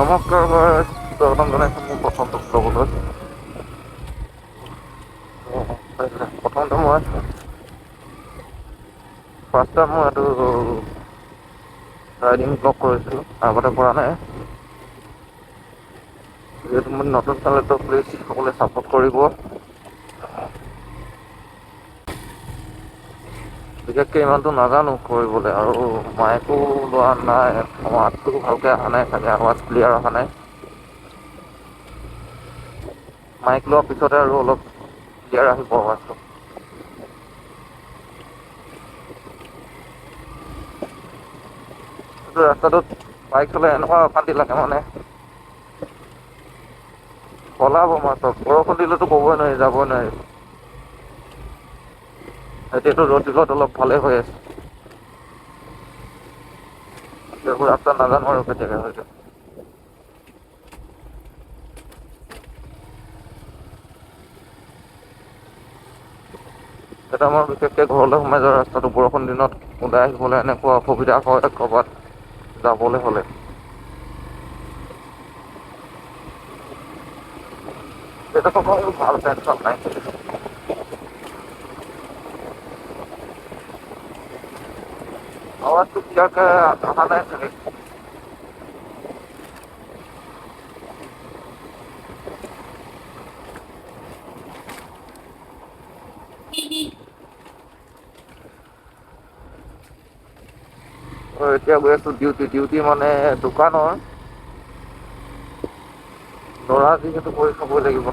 নমস্কাৰ, স্বাগতম জনাইছোঁ মোৰ প্ৰথমটো ব্লগলৈ। প্ৰথমতে মই ফাৰ্ষ্ট টাইম মই এইটো ৰাইডিং ব্লগ কৰিছিলোঁ, আগতে কৰা নাই। যিহেতু মোৰ নতুন চেনেলটো, প্লিজ সকলোৱে ছাপোৰ্ট কৰিব। বিশেষকৈ ইমানটো নাজানো কৰিবলৈ আৰু মাইকো লোৱা নাই, মাতটো ভালকৈ অহা নাই চাগে, আৱাজ ক্লিয়াৰ অহা নাই। মাইক লোৱাৰ পিছতে আৰু অলপ ক্লিয়াৰ আহিব আৱাজটো। এইটো ৰাস্তাটোত বাইক চলাই এনেকুৱা অশান্তি লাগে, মানে পলাব মাত্ৰ। বৰষুণ দিলেতো ক'বই নোৱাৰি, যাবই নোৱাৰি। এতিয়াতো ৰ'দ দিলত অলপ ভালেই হৈ আছে। এইবোৰ ৰাস্তা নাজানো আৰু কেতিয়াকে হৈ যায়। এটা মই বিশেষকৈ ঘৰলৈ সোমাই যোৱা ৰাস্তাটো বৰষুণ দিনত ওলাই আহিবলৈ এনেকুৱা অসুবিধা হয় ক'ৰবাত যাবলৈ হ'লে। সেইটো সময়ো ভাল টেনচন নাই। আৱাজটো ক্লিয়াৰকৈ অহা নাই চাগে। এতিয়া গৈ আছো ডিউটি। ডিউটি মানে দোকানৰ ল'ৰা যিহেতু কৰি খাবই লাগিব।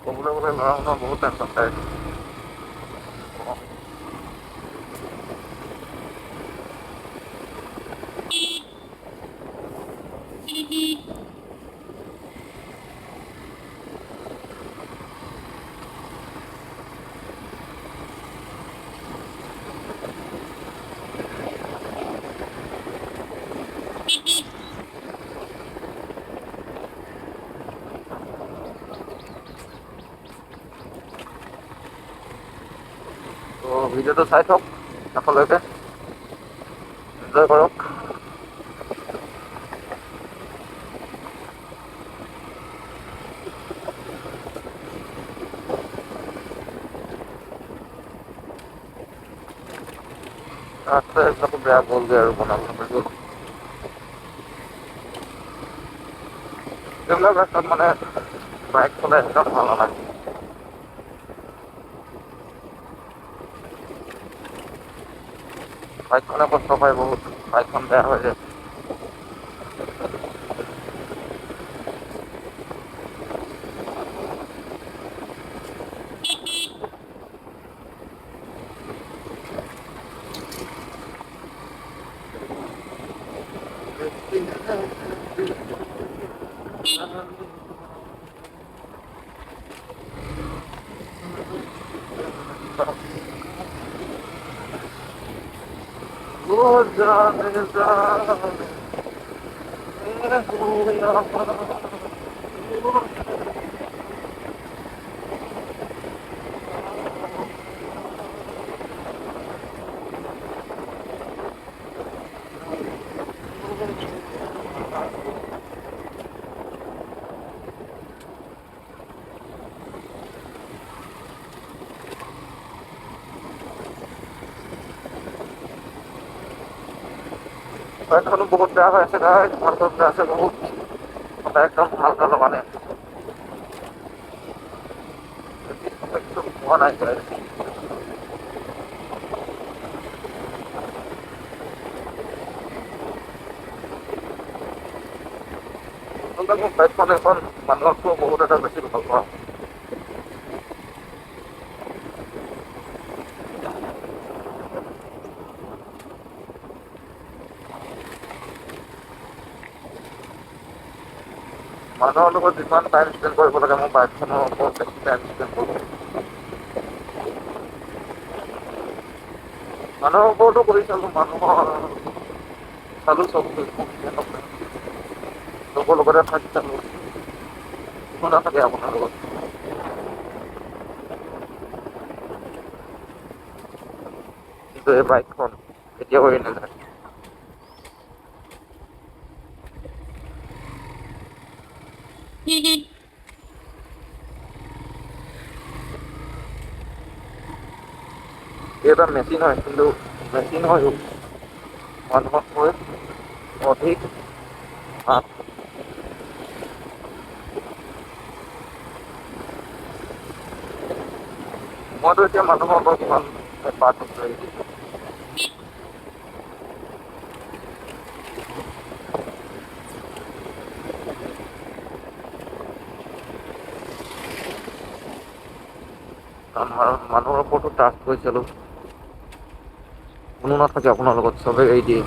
ক'বলৈ গ'লে ল'ৰা মানুহৰ বহুত টেনচন থাকে। তো ভিডিঅ'টো চাই থওক শেষলৈকে, এনজয় কৰক। ৰাস্তা এইবিলাকো বেয়া গ'লগৈ আৰু বনাবলৈ গ'ল। এইবিলাক ৰাস্তাত মানে বাইক চলাই একদম ভাল নালাগে। বাইকখনে কষ্ট পায় বহুত, বাইকখন বেয়া হৈ যায়। वो जाने जाने हूँ यहाँ। বাইকখনো বহুত বেয়া হৈ আছে গাইজ, ভালকৈ বেয়া আছে বহুত, সদায় একদম ভালকৈ লগা নাই, হোৱা নাই গাইজ। আচলতে মোৰ বাইকখন এখন মানুহতকৈ বহুত এটা বেছি ভাল পাওঁ। মানুহৰ লগত যিমান টাইম স্পেণ্ড কৰিব লাগে, মোৰ বাইকখনৰ ওপৰত বেছি টাইম স্পেণ্ড কৰোঁ। মানুহৰ ওপৰতো কৰি চালো, মানুহৰ চালো চব চবৰ লগতে থাকি চালো, কোনো নাথাকে আপোনাৰ লগত। কিন্তু এই বাইকখন কেতিয়াও এৰি নাযায়। এই এটা মেচিন হয়, কিন্তু মেচিন হয়ো মানুহতকৈ অধিক ভাল। মইতো এতিয়া মানুহৰ ওপৰত কিমান পাত দিছোঁ। কাৰণ মানুহৰ ওপৰতো ট্ৰাষ্ট কৰি চালোঁ, কোনো নাথাকে আপোনাৰ লগত, চবেই এৰি দিয়ে।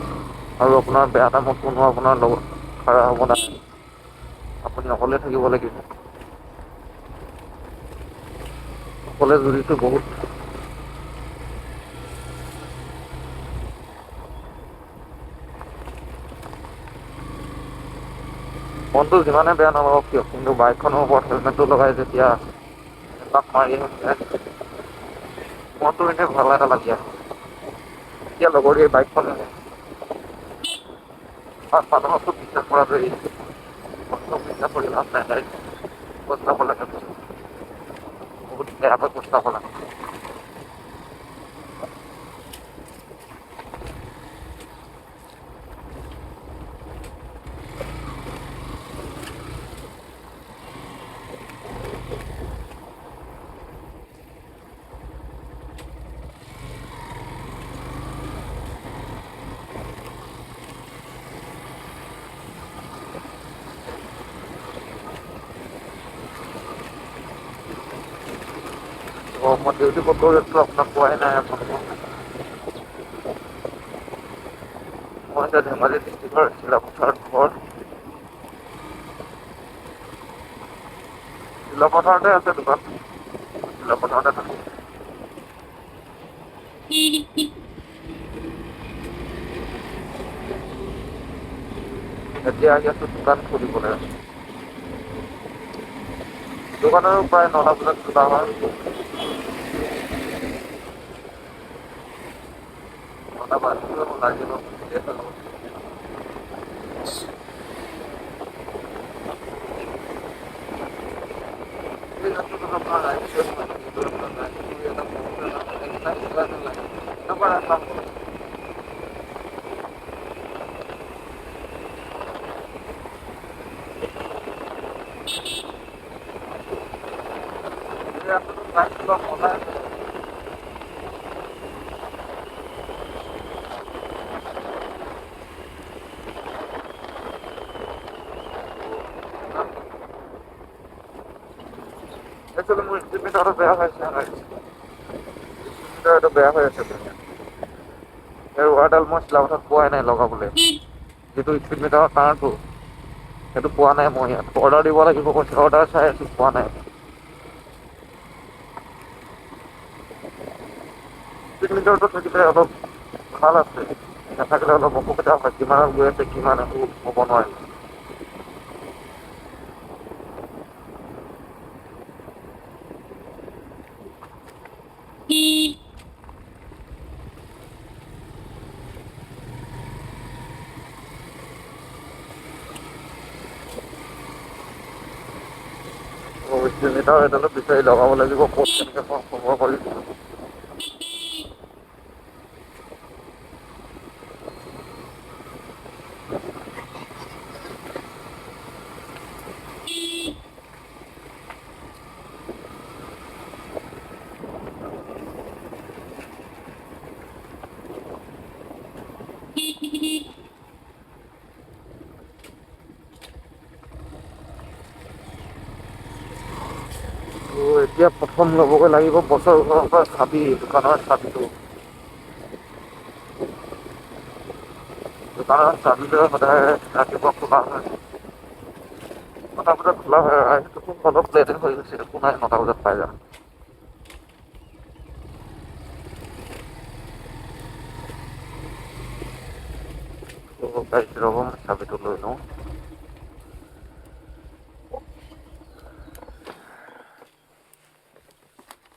আৰু আপোনাৰ বেয়া টাইমত কোনো আপোনাৰ লগত খাৰা হ'ব নাহে, আপুনি অকলে থাকিব লাগিব। অকলে যুঁজিটো বহুত। মনটো যিমানে বেয়া নালাগক কিয়, কিন্তু বাইকখনৰ ওপৰত হেলমেটটো লগাই যেতিয়া এপাক মাৰি আহোঁ, মনটো এনেই ভাল এটা লাগি আহে। এতিয়া লগৰ এই বাইকখনে মানুহকো বিশ্বাস কৰাটো এৰি দিছে। মানুহক বিশ্বাস কৰি লাভ নাই, গাড়ীত প্ৰস্তাৱ লাগে, বহুত বেয়াকৈ প্ৰস্তাৱ লাগে। মই ডিউটি ক'ত কৰি আছিলোঁ আপোনাক কোৱাই নাই। আপোনালোকক মই এতিয়া ধেমাজি ডিষ্ট্ৰিক্টৰ চিলাপথাৰত ঘৰ, চিলাপথাৰতে আছে দোকান, চিলাপথাৰতে থাকোঁ। এতিয়া আহি আছোঁ দোকান খুলিবলৈ। দোকানৰো প্ৰায় 9টা বজাত খোলা হয়। 9টা বাজিব লাগিব। এই ৰাস্তাটোত আপোনাৰ এনেকুৱা ৰাস্তা হ'ব লাগে। এই ৰাস্তাটোত বাইক চলোৱা মজা আছে। একচুৱেলি মোৰ স্পীড মিটাৰটো বেয়া হৈ আছে, স্পীড মিটাৰটো বেয়া হৈ আছে। এই ৱাৰডাল মই চিলাপথাৰত পোৱাই নাই লগাবলৈ, যিটো স্পীড মিটাৰৰ তাঁৰটো সেইটো পোৱা নাই। মই ইয়াত অৰ্ডাৰ দিব লাগিব কৈছে, অৰ্ডাৰ চাই আছোঁ, পোৱা নাই। স্পীড মিটাৰটো থাকিলে অলপ ভাল আছে, নাথাকিলে অলপ অসুবিধা হয়। কিমানত গৈ আছে কিমান একো ক'ব নোৱাৰি। স্পীড মিটাৰ এডালো বিচাৰি লগাব লাগিব, ক'ত কেনেকৈ পাওঁ খবৰ কৰি। এতিয়া প্ৰথম ল'বগৈ লাগিব বছৰ ঘৰৰ পৰা চাবি, দোকানৰ চাবিটো। দোকানৰ চাবিটো সদায় ৰাতিপুৱা খোলা হয়, 9টা বজাত খোলা হয়। সেইটো অলপ লেটে হৈ গৈছে, একো নাই, 9টা বজাত পাই যাম। গাইজ, ৰ'ব, মই চাবিটো লৈ লওঁ।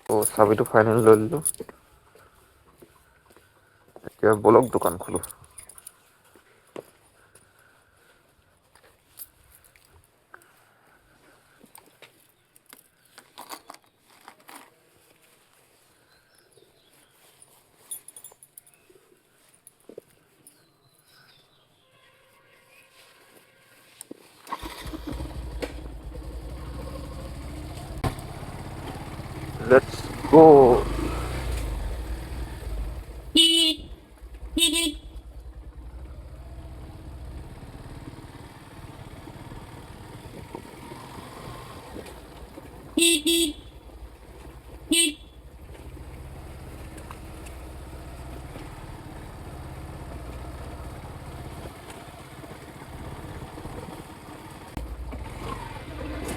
ত' চাবিটো ফাইনেল লৈ ল'লোঁ। এতিয়া ব'লক, দোকান খোলোঁ। Let's go.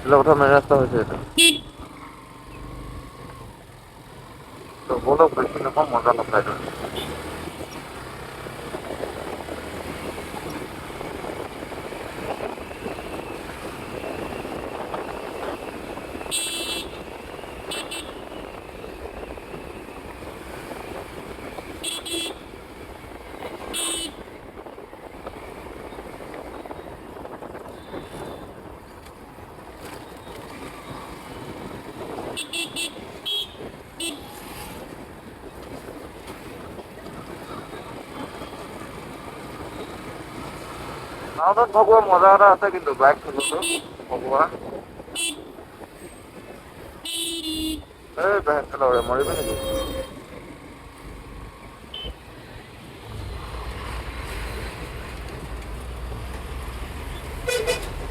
Chilapathar main ৰাস্তা হৈছে এইটো। তো ব'লক, বেছি নকওঁ, মজা লগাই দিওঁ। টাউনত ভগোৱা মজা এটা আছে, কিন্তু বাইক চলোৱাটো ভগোৱা। এই বেহেন, মৰিবি নেকি?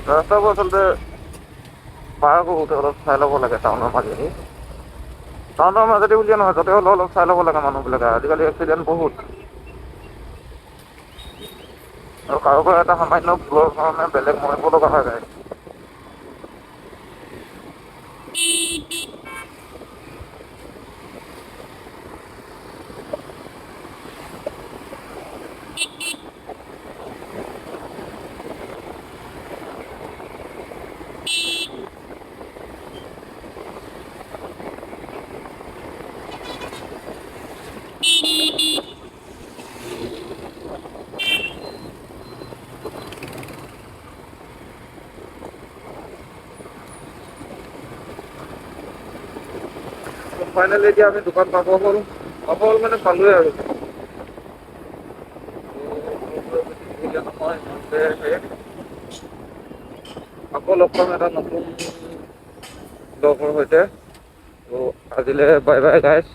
ৰাস্তাবোৰ আচলতে পাৰ কৰোঁতে অলপ চাই ল'ব লাগে টাউনৰ মাজেদি। টাউনৰ মাজেদি বুলিয়ে নহয়, য'তে হ'লেও অলপ চাই ল'ব লাগে মানুহবিলাকে। আজিকালি এক্সিডেণ্ট বহুত আৰু কাৰোবাৰ এটা সামান্য ভুলৰ কাৰণে বেলেগ মৰিব লগা হৈ যায়। ফাইনেলি এতিয়া আমি দোকান পাব হ'ল। পাব হ'ল মানে পালোৱে আৰু। নহয়, আকৌ লগ পাম এটা নতুন ব্লগৰ সৈতে। ত' আজিলৈ বাই বাই গাইছ।